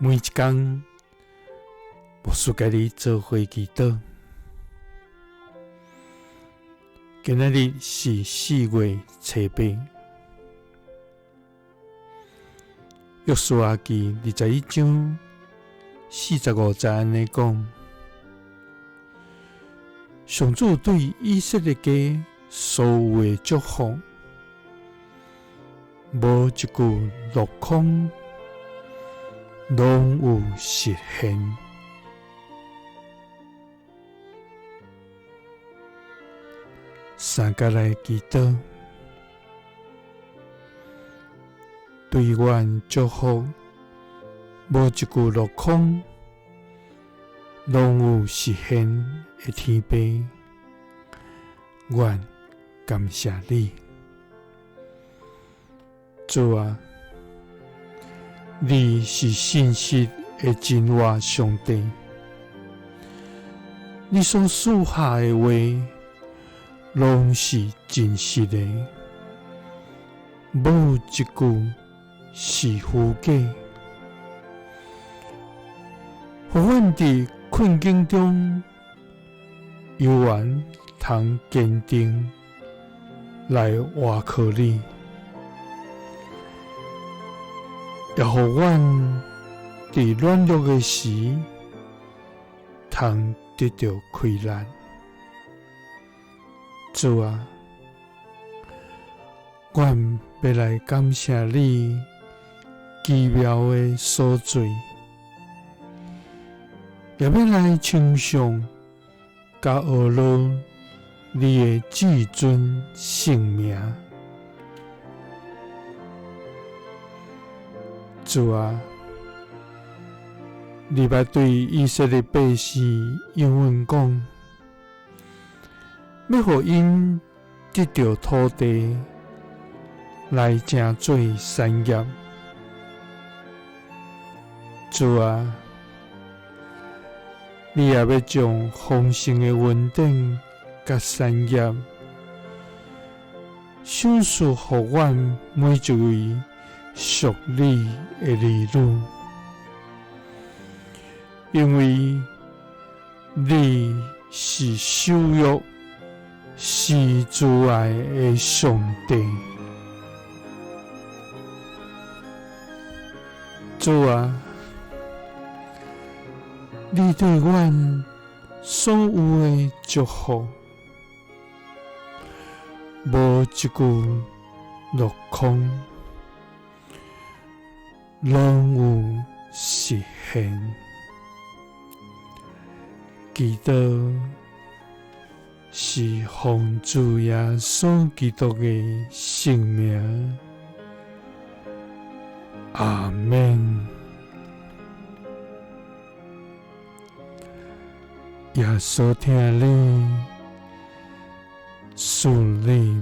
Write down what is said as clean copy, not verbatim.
每一工，牧師佮你做伙祈禱。今仔日是4月初8，約書亞記21章45節按呢講：上主對以色列家所有的祝福，無一句落空，攏有實現。三佮來祈禱，對阮祝福，無一句落空，攏有實現的天父，阮感謝你，主啊，你是信實的真活上帝，你所賜下的話，攏是真實的，無一句是虛假。予阮佇困境中，猶原通堅定來倚靠你，也予阮佇軟弱的時，通得著氣力。主啊，阮欲來感謝你奇妙的所做，也欲來稱頌佮呵咾你的至尊聖名。主啊，你捌對以色列百姓應允講，欲予𪜶得著土地來成做產業。主啊，你也欲將豐盛的恩典佮產業賞賜予阮每一位屬你的兒女，因為你是守約、施慈愛的上帝。主啊，你對阮所有的祝福，無一句落空，攏有實現。祈禱是奉主耶穌基督的聖名，阿們。耶穌疼你，賜你